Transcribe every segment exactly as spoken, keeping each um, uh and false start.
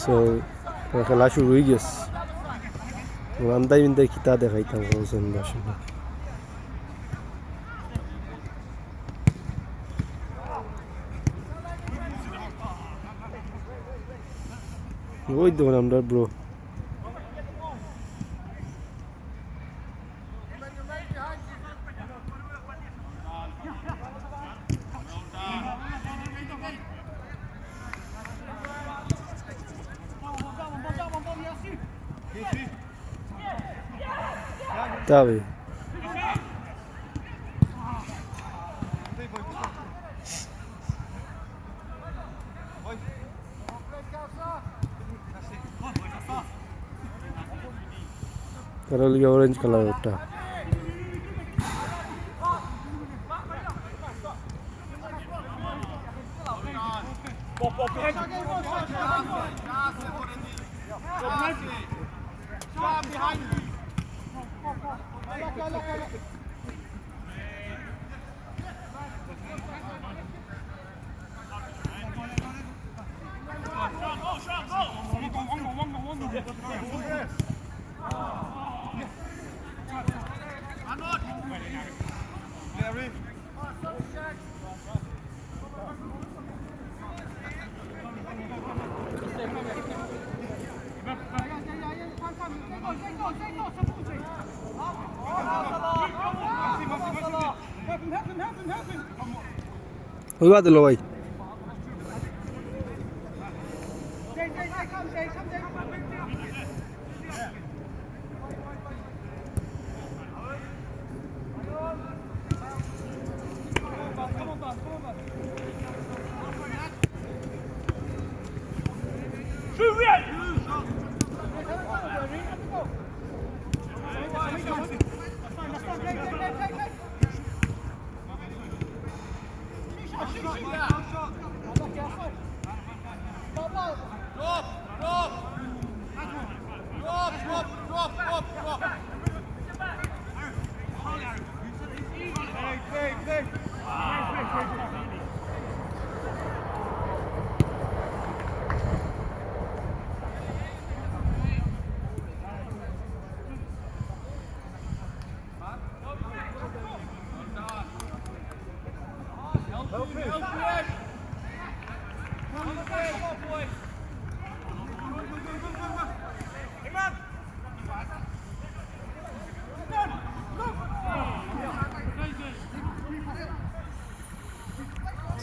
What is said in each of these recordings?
So, খেলা শুরু অই গেছে। রান্দাই বিন্দাই কিতা দেখাইতাম, হোসেন বাসন। ওই দেখুন আমরা ব্রো। Tabii. তারা লিগে অরেঞ্জ কালার একটা। ওই বাদ দিলো ভাই।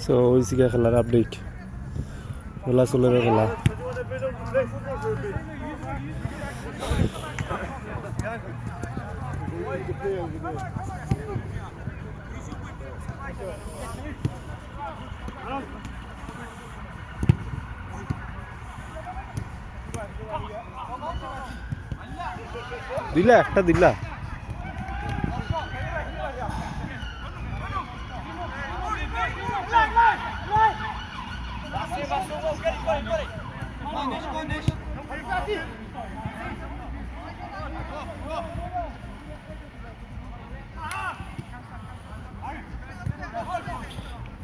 So, ওই সিগা খেলার আপডেট। খেলা চলের খেলা। দিলা, একটা দিলা।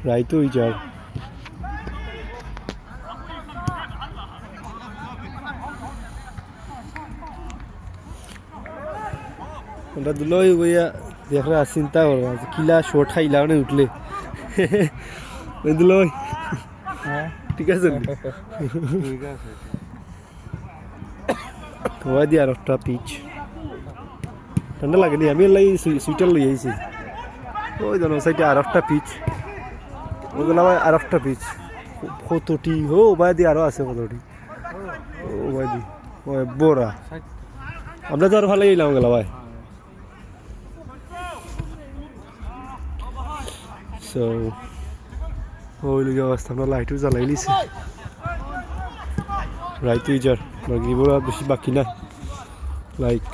রাইত অই যার। আমরা দুলাভাই বইয়া দেখরা চিন্তা করো, আজ কিলা শট খাইলা মানে উঠলে। ওই দুলাভাই। হ্যাঁ? ঠিক আছে নি? ঠিক আছে। ওই দি আর একটা পিচ। ঠান্ডা লাগে নি? আমি এর লাগি সুই-, সুইটার লই আইছি। ওই দেখো, সাইডে আর একটা পিচ। ওগুলা ভাই আর একটা পিচ। কতটি? ও, ভাই দি আরো আছে কতটি। ও, ভাই দি। ওই বড়া। আমরা তো আর ভালো গেলাম গেলা ভাই। So, ওই লগে অবস্থা, আমরা লাইটও জ্বালাই নিছি। রাইত অই যার, মাগরিবর আর বেশি বাকি না। Like,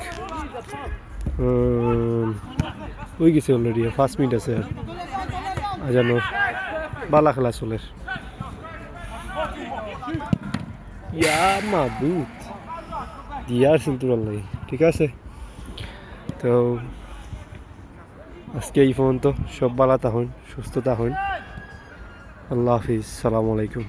উম, অই গেছে already, পাঁচ মিনিট আছে আর। আজানো, বালা খেলা চলের। ইয়া মাবুদ। দিয়ার সিন্তুর আল্লাহ, ঠিক আছে? তো আজকে এই পর্যন্ত। সব বালা থাকইন, সুস্থ থাকইন। আল্লাহ হাফিজ, সালামু আলাইকুম।